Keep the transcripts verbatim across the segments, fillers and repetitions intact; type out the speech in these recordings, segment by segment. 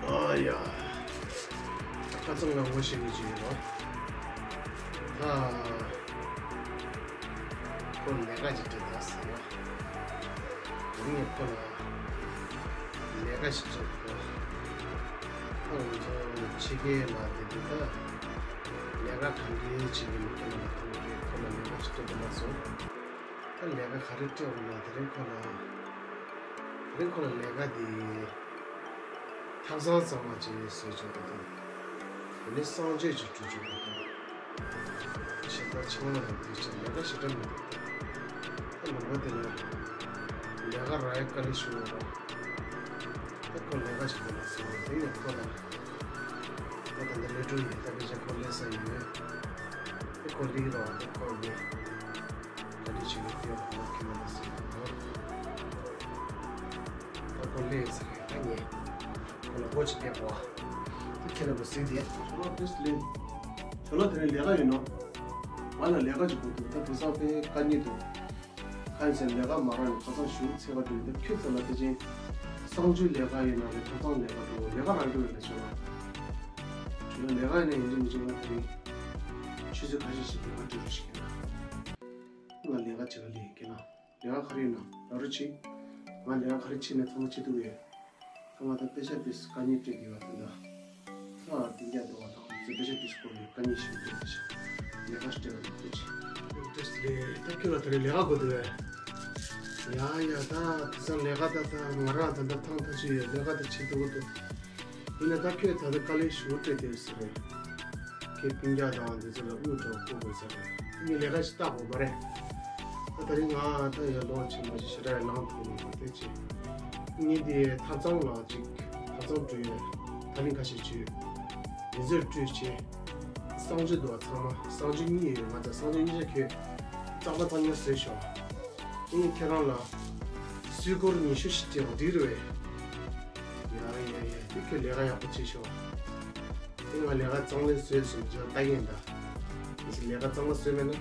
ཨ་ཡ། ཁ་ཚང་ང་ངོ་ཤེས་ཀྱི་ཅིག་ཡོད་རོ། ཨ། ཁོ་ལས་ཀ་ཅིག་སྤྲད་ད་ཟེར་ཡོད། དེ་ནས་ཁོ་ལ་ལས་ཀ་ཞིག་སྤྲད་དགོས། ཁོ་ང་ཚོ་ཕྱི་རྒྱལ་ལ་དེ་དུས་ད་ལས་ཀ་གང་འདྲ་བྱེད་ཀྱི་མི་སྐྱོན་ལ་ཐུག་རེད། ཁོ་ལ་ལས་ཀ་ཞིག་སྤྲད་དུ་མ་སོང་། ད་ལས་ཀ་ག་རེ་སྤྲད་འོང་ན། དེ་རིང་ཁོ་ལ་དེ་རིང་ཁོ་ལ་ལས་ཀ་དེ་ཐབ་ཚང་གཙང་མ་ཅིག་བཟོས་ཆོག་གི་འདུག་དེ་ནས་གསང་སྤྱོད་ཅིག་བསྐྲུན་ཆོག་གི་འདུག་ཞེ་དྲག་ཆང་ལ་དུས་ཆེན་ལས་ཀ་ཞེ་དྲག་མི་འདུག་ད་ལུང་པ་དེ་ལ་ལས་ཀ་རག་ཡ་དཀའ་ལས་ཞུ་འོང་རོགས། ད་ཁོ་ལས་ཀ་ཞིག་དགོས་ན་ཟེར་བ་དེ་ནས་ཁོ་ལ་ད་ད་ལྟ་ལས་སྒྲུབ་ཡིན། ད་ཕལ་ཆེར་ཁོ་སླེབས་ས་ཡོད། དེ་ཁོ་སླེབས་རོགས། དེ་ཁོ་ནས་ག་འདྲ་བྱེད་ཀྱི་ཡོད་ཁོ་ཁྱེད་ལ་ཟེར་གི་འདུག་ད་ཁོ་སླེབས་ས་རེད། ད་ངས་ཁོ་ལ་སྒོ་ཅིག་ཕྱེ་དགོས། དེ་ཁྱེད་ལ་མ་ཟེར་དེ། ཁྱོད་ལ་དེ་ལས་ཁྱོད་ལ་དེ་རིང་ལས་ཀ་ཡོད་ནོ། ང་ལ་ལས་ཀ་ཅིག་དགོས་འདུག་ད་དེང་སང་དཔེ་དཀའ་ངལ་འདུག་ཁ་ཡིན་ཟེར་ལས་ཀ་མ་རག་ནས་ཁ་སང་ཞུ་ཚེ་བ་འགྲོ་ཡིན། ད་ཁྱོད་ཚོ་ལ་དེ་ཅན་གསང་སྤྱོད་ལས་ཀ་ཡིན་ན་རེད། ཁ་སང་ལས་ཀ་འགྲོ་ལས་ཀ་རག་གི་ཡོད་ལས་ཆོག་ལ། ཁྱོད་ལ་ལས་ཀ་ཡིན་ན་ཡིན་གཅིག་མིན་གཅིག་ང་དེ་རིང་ཆུ་ཚོད་ཁ་ཤས་ཤིག་ལས་ཀ་འགྲོ་རོགས་ཞིག་ཡིན་ན། ང་ལས་ཀ་བྱེད་ག་ལས་ཡིན་ཀྱི་ན། ལས་ཀ་ག་རེ་ཡིན་ན་ལབ་རོགས་བྱེད། ང་ལས་ཀ་ག་རེ་བྱེད་ནས་ཚང་མ་བྱེད་ཐུབ་ཡོད། ད་ང་ད་དཔེ་ཆ་དེ་དཀའ་ངལ་སྤྲད་ཀྱི་ཡོད་པ་དེ་འདྲ། ད་དེ་འདྲ་འདུག་བ། ད་ང་ཚོས་དཔེ་ཆ་དེ་སྐོར་ནས་དཀའ་ངལ་ཞིག་འདུག་ཟེར་ཞིག་ལས་ཀ་སྤྲད་པ་དེ་ཅི། དེ་ལས་ད་ཁྱོད་ལ་ད་རེས་ལས་ཀ་དགོས་འདུག་བས། ཡ་ཡ། ད་དེང་སང་ལས་ཀ་ད་ད་ང་རང་ད་ད་ཐང་ཐང་ཆུ་ཡོད། ལས་ཀ་ད་བྱེད་ཐུབ་ཀྱི་འདུག་ཡིན་ན་ད་ཁྱོད་ད་ལྟ་དཀའ་ལས་ཞེ་པོ་སྤྲད་བསྡད་ཡོད་ས་རེད། ཁྱེད་སྤུན་ཀྱག་དང་འདི་ཚོ་ལ་དངུལ་འདྲ་བོ་བསྐུར་དགོས་ས་རེད། ངས་ལས་ཀ་ཞིག་བལྟ་དགོས་པ་རེད། ད་ད་རིང་ང་ད་ཡར་ལོག་ཕྱིན་པ་ཞིག་ཞེ་དྲག་ཡང་ལངས་ཐུབ་མེད་པ་དེ་བྱས། ངས་འདི་ཐབ་ཚང་ལ་ཅིག་ཐབ་ཚང་བྲུས་ཡོད། ད་རིང་ཁ་ཤས་བྱས་ཡོད། མི་ཚོས་བཀྲུས་བྱས། གསང་སྤྱོད་འདུག་བ། ཚང་མ་གསང་སྤྱོད་གཉིས་ཡོད། ང་ཚོ་གསང་སྤྱོད་གཉིས་ཆ་ཁྱོད་གཙང་མ་གཙང་རྐྱང་བཟོས་ཤོག་དེ་ནས་ཁྱེད་རང་ལ་སུས་སྒོར་ཉི་ཤུ་ཞིག་སྤྲད་པ་འགྲིག་རེད་བས། ཡ་ཡ་ཡ། དེ་ཁྱོད་ལས་ཀ་ཡག་པོ་བྱེད་ཤོག་དེ་ང་ལས་ཀ་གཙང་ལེན་བཟོས་སོང་ཅིག་ལྟ་གི་ཡིན་ད། དེ་ཚོ་ལས་ཀ་གཙང་མ་བཟོས་མེད་ན། དེ་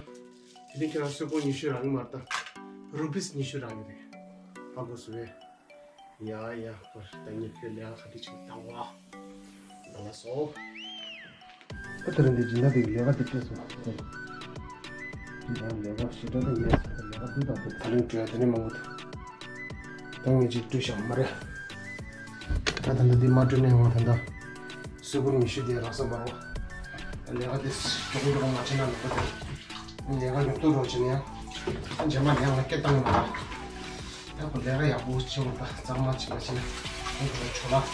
ནས་ཁྱེད་རང་སུས་སྒོར་ཉི་ཤུ་རག་གི་མ་རེད་ད། རུ་པིས་ཉི་ཤུ་རག་གི་རེད། ཧ་གོ་སོང་བས། ཡ་ཡ། ཁོ་ད་ངས་ཁྱོད་ལས་ཀ་ག་དུས་ཅིག་བཏང་བ། ང་ལ་སོ། ཨ་ད་རེས་འདི་སྦྱིན་བདག་དེ་གི་ལས་ཀ་དེ་སྤྲད་སོང་། སྦྱིན་བདག་ལས་ཀ་ཞེ་དྲག་ད་ཡས་སོང་། ལས་ཀ་སྤུས་དག་པོ་ཚ་ལུང་སྤྲོད་ཡ་དེ་ནས་མང་པོ་འདུག་ད་ངས་ཅིག་སྤྲོད་བཞག་མ་རེད། ད་ད་ལྟ་འདི་མ་སྤྲོད་ནས་འོང་། ད་ད་སུས་སྒོར་ཉི་ཤུ་དེ་རག་ས་མ་རེད་བ། ལས་ཀ་དེ་མགྱོགས་པོ་མགྱོགས་པོ་མ་བྱས་ན་ལོག་པ་དེ། ལས་ཀ་མགྱོགས་པོ་རོགས་བྱས་ན་ཡང་། ད་རྗེས་མ་ལས་ཀ་སྐད་བཏང་མ་རེད། ད་ཁོ་ལས་ཀ་ཡག་པོ་བྱེད་དགོས། ད་གཙང་མ་བྱེད་པ་བྱེད་ན་ཁོང་ཚོ་ལ་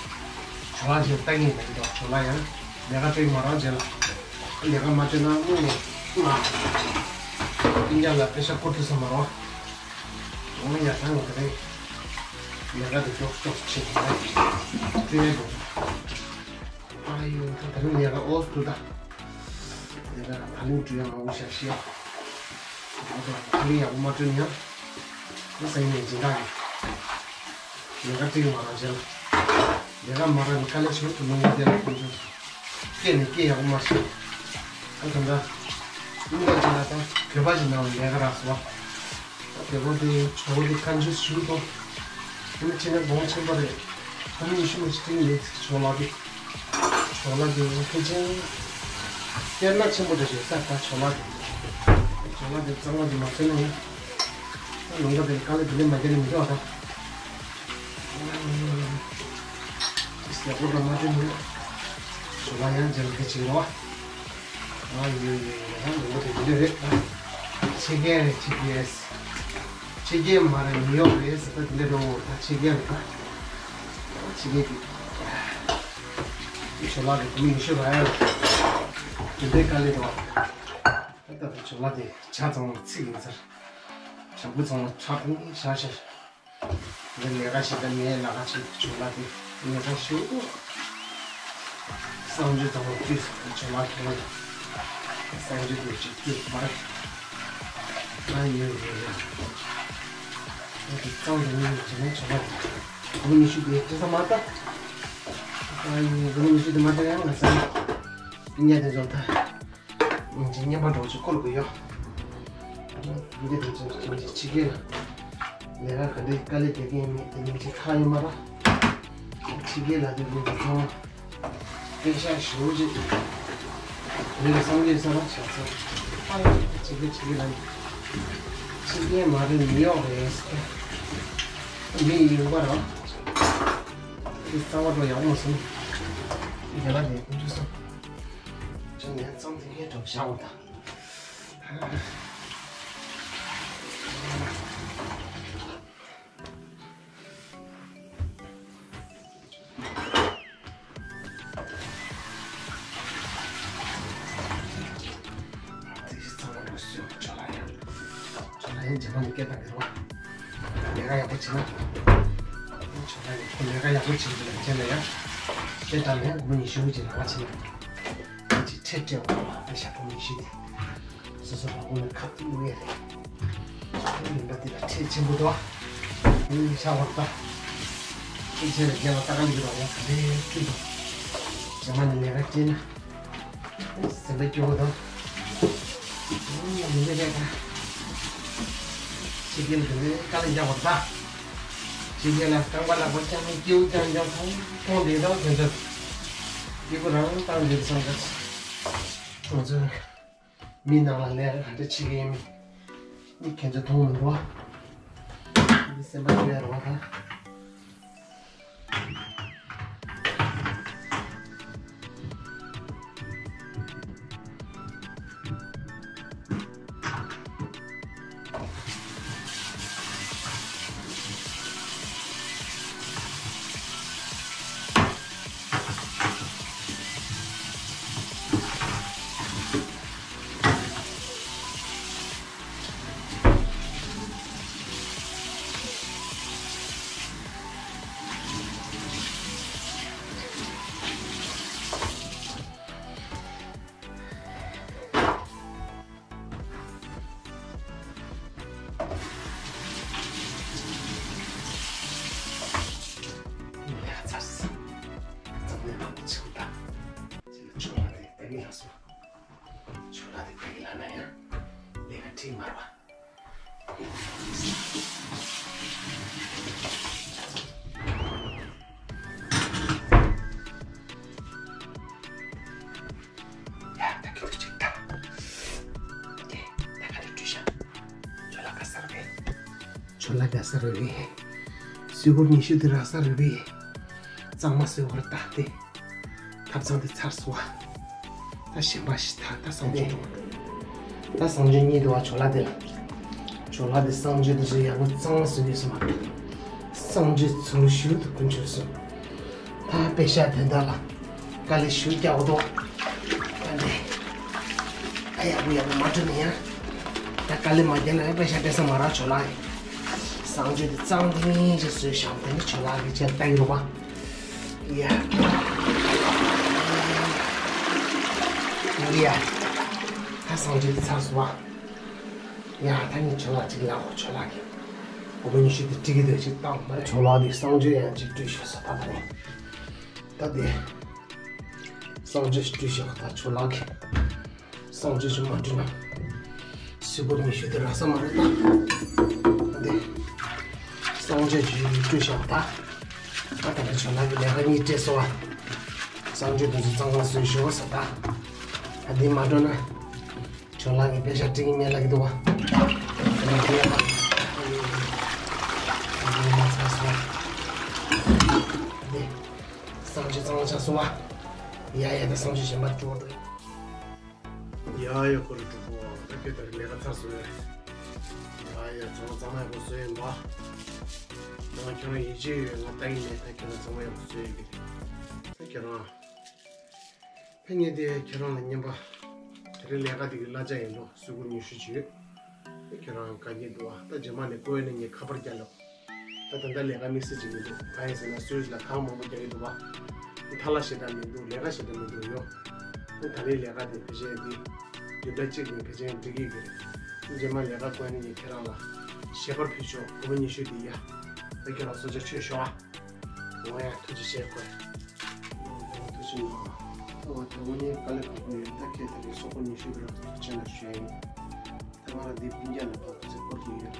ཇོ་ལགས། ཇོ་ལགས་ཅིག་ལྟ་ངེས་མེད་འདུག་ཇོ་ལགས་ཡང་ལས་ཀ་སྤྲད་མ་རང་བྱས་ལ། ལས་ཀ་མ་སྤྲད་ན་དངོས་གནས་ང་སྤུན་ཀྱག་ལ་པེ་ཤ་བསྐུར་ཐུབ་ས་མ་རེད། འོ་ཡ། ད་ང་དེ་རིང་ལས་ཀ་དེ་མགྱོགས་མགྱོགས་བྱེད་དགོས་རེད། སྤྲད་དགོས། ཨ་ཡོ། ད་དེ་རིང་ལས་ཀ་ཨོ་སུ་ད། ལས་ཀ་ད་ལིང་འགྲུལ་ཡ་མང་པོ་བཞག་ཤེས་ཡ། ད་ལིང་ཡག་པོ་མ་འགྲུལ་ཡ། ང་སང་ཉིན་སྦྱིན་བདག་གིས་ལས་ཀ་སྤྲད་ཀྱི་མ་རང་བྱས་ལ། ལས་ཀ་མ་རག་ནས་དཀའ་ལས་ཆེན་པོ་ཐུག་ལུང་པ་དེ་ལ་ཁོང་ཚོས་སྐད་ནས་སྐད་ཡག་པོ་མ་བཤད། ད་ད་ལྟ་སྙིང་ག་ཅིག་ལ་ད་བོད་པ་ཞིག་ནང་ལ་ལས་ཀ་རག་སོང་བ། ད་བོད་པ་དེ་ཇོ་ལགས་དེ་བཀའ་འགྱུར་ཞུ་དོ། དེ་ནི་ཁྱེད་ནི་དགོངས་ཆེན་པོ་རེད། ཁོ་མོ་ཉི་ཤུ་མ་ཞིག་སྟེང་ཡོད་ཇོ་ལགས་དེ། ཇོ་ལགས་དེ་ཕལ་ཆེར་སྐད་གྲགས་ཆེན་པོ་འདྲ་ཞིག་ས་ད་ཇོ་ལགས་དེ། ཇོ་ལགས་དེ་གཙང་མ་དེ་མ་བཟོས་ན་ཡང་། ད་ལུང་པ་དེ་ལ་དཀའ་ལས་དེ་འདྲ་མ་བརྒྱབ་ན་མི་འདུག་ཨ་ད། ཡག་པོ་འགྲོ་མ་འགྲོ་མི་འདུག་ཇོ་ལགས་ཡང་རྗེས་ལ་དེ་བྱེད་ཀྱི་རེད་བ། ཨ་ཡོད་ཡོད་ཡོད། ད་ལུང་པ་དེ་འདི་འདྲ་རེད་ད། ཕྱི་རྒྱལ་རེད། ཕྱི་རྒྱལ། ཕྱི་རྒྱལ་མ་རེད། ནིའུ་ཡོག་རེད་ཟེར། ད་འདི་འདྲ་འགྲོ་ད་ཕྱི་རྒྱལ་རེད་ད། ཕྱི་རྒྱལ་གྱི་ཇོ་ལགས་རེད། དེ་མི་ཉི་ཤུ་རག་ཡ་རེད། དེ་འདྲའི་དཀའ་ལས་རེད་བ། ད་ལྟ་ཇོ་ལགས་དེ་ཇ་ཚང་མ་ཚིག་ཡིན་ཟེར། ཇ་ཕུ་ཚང་མ་ཁྲག་ཐུང་ཤ་ཤ། འདི་ལས་ཀ་ཞིག་ད་མེད་ལ་ཁ་ཅིག་ཇོ་ལགས་དེ་ལས་ཀ་ཞུ། གསང་སྤྱོད་དང་བཅུ་ཇོ་ལགས་ཁྱེད་ལ་གསང་སྤྱོད་དུ་ཅིག་བཅུ་མ་རེད། ཨ་ཡོད་ཡོད་ཡོད། ཨ་དེ་གཙང་དུ་ཉིད་ཀྱི་ནས་བྱེད་པ་རེད། སྒོར་མོ་ཉི་ཤུ་དེ་སྤྲད་ས་མ་ལྟ། ཨ་ཡིན་སྒོར་མོ་ཉི་ཤུ་དེ་མ་སྤྲད་ཡང་ང་ཚོ་སྤུན་ཀྱག་དེ་ཚོ་ད། ཅིག་བརྙན་པར་འདྲ་བོ་ཅིག་བསྐུར་དགོས་ཡོད། འདི་དེ་ཚོ་ཅིག་ཕྱི་རྒྱལ་ལ་ལས་ཀ་ག་འདྲའི་དཀའ་ལས་རྒྱག་གི་ཡིན་མིན་དེ་ཉིན་གཅིག་ཁག་ཡོད་མ་རེད། ཕྱི་རྒྱལ་ལ་དེ་ལུས་པ་ཚང་མ་སྐད་ཆ་ཞུ་ཅིག་རེད་བསམ་གྱི་ས་ལ་ཆགས་ཚར། ཕྱི་རྒྱལ་ཕྱི་རྒྱལ་ལ་ཕྱི་རྒྱལ་མ་རེད་ནིའུ་ཡོག་རེད། མི་ཡིན་པ་ར། འདི་རྩ་བ་འགྲོ་ཡག་མོ་སོང་། རྒྱ་ལ་ནས་ཀུན་སྤྱོད་སོང་། ཅི་ནས་ཙམ་དེ་ངས་གྲོགས་བཞག་འོང་ད། དེ་ཚང་མ་ལོ་སུ་ཡོང་ཆོག་ལ་ཡང་། ཆོག་ལ་ཡང་རྗེས་མ་ནས་སྐད་བཏང་གི་རེད་བ། ལས་ཀ་ཡག་པོ་བྱེད་ན། ཆོག་ལ་ཡང་ཁོ་ལས་ཀ་ཡག་པོ་བྱེད་ཀྱི་ལ་བྱས་ན་ཡང་། སྐད་བཏང་ནས་སྒོར་མོ་ཉི་ཤུ་ཅིག་ལག་པ་བྱེད་ན། ཅིག་ཁྲལ་སྤྲད་འོང་བ་ཨ་ཞག་སྒོར་མོ་ཉི་ཤུ་དེ། སོ་སོ་ལག་པ་ནས་ཁ་ཐུག་ཡོད་རེད། ཡིན་པ་འདི་ལ་ཁྲལ་ཆེན་པོ་འདུག་ཨ། ཡིན་ཤ་བར་ད། ཁྲལ་ཆེ་བའི་རྒྱལ་ལ་ལྟ་ག་ལི་གི་རོགས་ཡང་ག་འདྲའི་སྐྱིད་འདུག་རྗེས་མ་ནས་ལས་ཀ་སྤྲད་ན། སེམས་པ་སྐྱོ་བོ་དང་། ཡིན་པ་རེད་ད། ཕྱི་རྒྱལ་འདི་ནས་དཀའ་ལས་རྒྱག་བར་ད། ཕྱི་རྒྱལ་ལ་རྐང་པ་ལག་པ་རྐྱང་སྐྱིའུ་རྐྱང་རྐྱང་ཐོང་ཐོང་བསྡད་དང་དེ་ཚོ། སྐྱིད་པོ་རང་བཏང་བསྡད་སོང་ད། ང་ཚོ། མི་ནང་ལ་ལས་ཀ་ག་འདྲ་བྱེད་ཀྱི་ཡིན་མིན། མི་ཁྱེད་ཚོ་མཐོང་མི་འདུག་བ། མི་སེམས་པ་སྐྱོ་ཡ་རོགས་དང་། ལས་ཚར་སོང་། ཚང་མས་མང་པོ་བྱུང་ད། ཁྱོད་ལ་དེ་དེ་གི་ལ་སོང་། ཁྱོད་ལ་དེ་དེ་གི་ལ་ན་ཡང་ལས་ཀ་ཁྲིད་མར་བ། ཡ་ད་གི་དུ་ཅིག་ད། དེ་ད་ག་དེ་བྲུས་ཤག་ཁྱོད་ལ་ག་ས་རུ་བས། ཁྱོད་ལ་ག་ས་རུ་བས། སུས་སྒོར་ཉི་ཤུ་དེ་རག་ས་རུ་བས། གཙང་མ་སུས་སྒོར་ད་དེ། ཐབ་ཚང་དེ་ཚར་སོང་བ། ད་གཞན་པ་ཞིག་ད་ད་གསང་སྤྱོད་འགྲོ། ད་གསང་སྤྱོད་གཉིས་འདུག་བ་ཇོ་ལགས་དེ་ལ། ཇོ་ལགས་དེ་གསང་སྤྱོད་དེ་ཚོ་ཡག་པོ་གཙང་མ་བཟོས་ཡོད་སོང་བ། གསང་སྤྱོད་ཚུལ་ཤུགས་དུ་ཀུན་སྤྱོད་སོང་། ད་པེ་ཤ་དོན་དག་ལ་དཀའ་ལས་ཞུ་རྒྱག་འདུག་ད་འདི་ད་ཡག་པོ་ཡག་པོ་མ་བྲིས་ནས་ཡང་ད་དཀའ་ལས་མ་རྒྱག་ན་ཡང་པེ་ཤ་སྤྲད་ས་མ་རག་ཇོ་ལགས་ཡིན། གསང་སྤྱོད་དེ་གཙང་དེ་ཉིད་ཅིག་བཟོས་བཞག་དེ་ནི་ཇོ་ལགས་ཀྱི་ཆེད་ལྟ་ཡི་རུ་བ། ཡ། ཡ། ད་གསང་སྤྱོད་ཚར་སོང་བ། ཡ་ད་ནི་ཇོ་ལགས་ཅིག་ལབ་དགོས། ཇོ་ལགས་ཀྱིས་སྒོར་མོ་ཉི་ཤུ་དེ་སྤྲད་ཀྱི་འདུག་ཅིག་བཏང་མ་རེད། ཇོ་ལགས་དེ་གསང་སྤྱོད་ཡང་ཅིག་སྤྲོད་ཤོག་ཟེར་ད་ད་ནི། ད་དེ། གསང་སྤྱོད་སྤྲོད་ཤོག་ད་ཇོ་ལགས་ཀྱིས། གསང་སྤྱོད་ཅིག་མ་སྤྲོད་ན། སུས་སྒོར་ཉི་ཤུ་དེ་རག་ས་མ་རེད་ད། ད་དེ། གསང་སྤྱོད་ཅིག་སྤྲོད་ཤོག་ད། ད་ད་ནི་ཇོ་ལགས་ཀྱིས་ལས་ཀ་གཉིས་སྤྲད་སོང་བ། གསང་སྤྱོད་དེ་ཚོ་གཙང་མ་བཟོས་ཤོག་ཟེར་ད། ད་དེ་མ་སྤྲོད་ན། ཇོ་ལགས་ཀྱིས་པེ་ཤ་སྤྲད་ཀྱི་མེད་ལབ་ཀྱི་འདུག་བ། ཨ་ནི་དེ་ཡང་། ཨ་ནི་གསང་སྤྱོད་གཙང་མ་ཆགས་སོང་བ། ཡ་ཡ་ད་གསང་སྤྱོད་གཞན་པ་སྤྲོད་འདུག་ཡ་ཡ་ཁོ་རེ་གྲོགས་པོ་ད་སྐད་དར་ལས་ཀ་ཚར་སོང་ཡ། ཡ་ཡ་ཚང་མ་གཙང་མ་ཡག་པོ་བཟོས་ཡིན་པ། ང་ཁྱོད་རང་ཡིད་ཆེས་ཡོད་ང་ལྟ་ཡིན་མེད་ད་ཁྱོད་རང་ཚང་མ་ཡག་པོ་བཟོས་ཡིན་གི་རེད། ད་ཁྱོད་རང་། ཕན་ངེས་དེ་ཁྱེད་རང་ལ་རྔན་པ། དེ་རིང་ལས་ཀ་དེ་གི་གླ་ཆ་ཡིན་འགྲོ་སུ་གུར་ཉི་ཤུ་བྱོས། དེ་ཁྱེད་རང་དགའ་ཉེ་འདུག་ཨ་ད་རྗེས་མ་ནས་བསྐོས་ནས་ངས་ཁ་པར་རྒྱག་ལབ། ད་ད་ལྟ་ལས་ཀ་དམིགས་བསལ་ཅིག་མི་འདུག་གང་ཡིན་ཟེར་ན་སུས་ལ་གང་མང་པོ་རྒྱག་གི་འདུག་བ། ཐ་ལ་ཞེ་དྲག་མི་འདུག་ལས་ཀ་ཞེ་དྲག་མི་འདུག་ཡོ། ད་ལྟའི་ལས་ཀ་དེ་ཕལ་ཆེར་འདི་བདུན་ཕྲག་གཅིག་ནས་ཕལ་ཆེར་འགྲིག་གི་ཡོད་རེད། རྗེས་མ་ལས་ཀ་བསྐོས་ནས་ངས་ཁྱེད་རང་ལ། ཞལ་པར་ཕུལ་ཆོག་སྒོར་མོ་ཉི་ཤུ་དེ་ཡ། ད་ཁྱེད་རང་ཚོ་ཆ་ཆོད་ཤོག་ཨ། འོ་ཡ་ཐུགས་རྗེ་ཆེ་ཁོས། ཐུགས་རྗེ་གནང་། ད་བ་དེ་དངོས་གནས་དཀའ་ལས་ཁག་པོ་ཡོད། ད་ཁྱེད་ད་རེས་སོག་པོ་ཉི་ཤུ་དེ་རང་ཐུགས་རྗེ་ཆེ་གནང་ཞུ་ཡ་ཡིན། ད་ང་རང་འདི་སྤུན་ཀྱག་ལ་ཕོག་ཚེ་སྐོར་གྱི་ཡོད།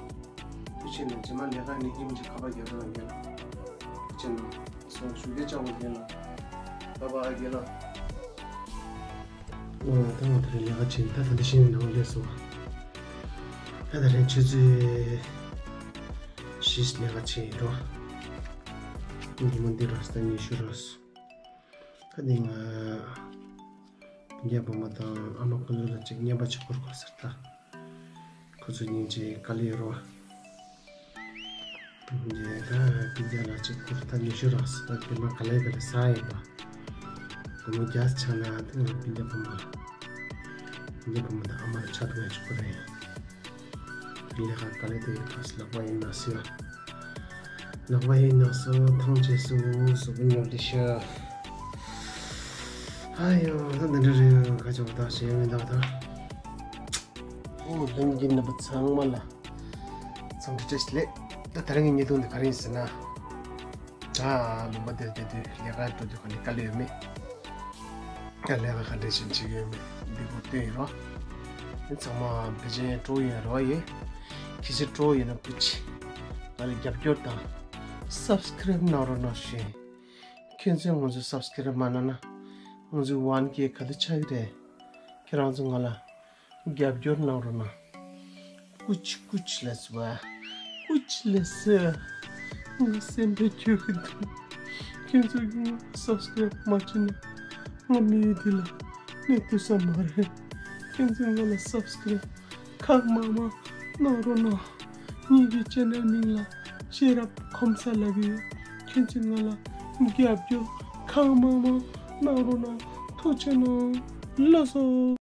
ཐུགས་རྗེ་གནང་། རྗེས་མ་ལས་ཀ་ནི་ཉིན་གཅིག་ཁ་པར་རྒྱག་རོགས་གནང་། ཐུགས་རྗེ་གནང་། སོང་ཞུ་སྐད་ཆ་འོ་རྒན་ལགས། བ་བ་རྒན་ལགས། ཨོ་ད་ང་ད་རེས་ལས་ཀ་བྱེད་ད་ད་འདི་བཞིན་ནང་སླེབས་སོང་། ད་ད་རེས་ཆུ་ཚོད་བཞི་ལས་ཀ་བྱེད་ཡིན་རོ། ཉི་མ་འདི་རོ་ད་ཉི་ཤུ་རོ། ད་འདི་ང་རྒྱ་བུ་མོ་དང་ཨ་མ་ཁོ་ཚོ་ལ་ཅིག་བརྙན་པ་ཅིག་བསྐུར་དགོས་ཟེར་ད། ཁོ་ཚོ་སྙིང་རྗེ་དཀའ་ལས་རོ། འདི་ད་སྤུན་ཀྱག་ལ་ཅིག་བསྐུར་ད་ཉི་ཤུ་རག་སོང་། ད་དེ་མ་ག་ལེ་ག་ལེ་ཟ་ཡིན་པ། སྒོར་མོ་བརྒྱ་ཆགས་ན་ད་ང་སྤུན་ཀྱག་བུ་མོ་ལ། སྤུན་ཀྱག་བུ་མོ་དང་ཨ་མ་ལ་ཆ་ཐུང་ཡང་ཅིག་བསྐུར་ཡིན། ལས་ཀ་ག་ལེ་དེ་ཁ་སི་ལག་པ་ཡིན་ན་སི་ལ། ལག་པ་ཡིན་ན་སོ་ཐང་ཆེ་སུ་སུ་བུ་ཉོ་ལི་ཤ། ཨ་ཡོ་ད་འདི་འདྲ་རེད། ཁ་ཆེ་བ་ད་ཞེ་མི་འདུག་ད། ཨོ་ལྷན་རྒྱས་རྣམ་པ་ཚང་མ་ལ་འཚམས་འདྲི་བཀྲ་ཤིས་བདེ་ལེགས། ད་ད་རིང་གི་ཉིན་ཐོ་འདི་ག་རེ་ཡིན་ཟེར་ན། ད་ལུང་པ་དེར་བསྡད་དུས་ལས་ཀ་འགྲོ་དུས་ག་ནས་དཀའ་ལས་ཡོད་མེད། ད་ལས་ཀ་ག་འདྲས་ཞིག་བྱེད་ཀྱི་ཡོད་མེད་འདི་གོ་སྟོན་ཡིན་རོ། ཨེ་ཚང་མ་ཕལ་ཆེར་སྤྲོ་ཡིན་རོ་ཡེ། ཁྱེད་ཚོས་སྤྲོ་ཡིན་ན་སྐུ་མཁྱེན། ང་ལ་རྒྱབ་སྐྱོར་དང་སབ་སི་ཀ་རེབ་གནང་རོགས་གནང་ཞུ་ཡིན། ཁྱེད་ཚོས་ང་ཚོ་སབ་སི་ཀ་རེབ་མ་གནང་ན་ང་ཚོའི་ཝན་ཀེ་ག་དུས་ཆགས་ཀྱི་རེད། ཁྱེད་རང་ཚོ་ང་ལ་རྒྱབ་སྐྱོར་གནང་རོགས་གནང་། ཀུ་ཆི་ཀུ་ཆི་ལ་སུ་བ། ཀུ་ཆི་ལ་སུ། ང་སེམས་པས་སྐྱོ་གི་འདུག་ཁྱེད་ཚོ་གིས་ང་ལ་སབ་སི་ཀ་རེབ་མ་བྱས་ན་ང་མི་ཡུལ་འདི་ལ་གནས་ཐུབ་ས་མ་རེད། ཁྱེད་ཚོས་ང་ལ་སབ་སི་ཀ་རེབ་ཁག་མང་མང་གནང་རོགས་གནང་། ངེད་ཀྱི་ཆེ་ནལ་མིང་ལ་ཤེས་རབ་ཁོམ་ས་ལབ་ཡོད། ཁྱེད་ཚོས་ང་ལ་རྒྱབ་སྐྱོར་ཁག་མང་མང་གནང་རོགས་གནང་། ཐུགས་རྗེ་གནང་། ལགས་སོ།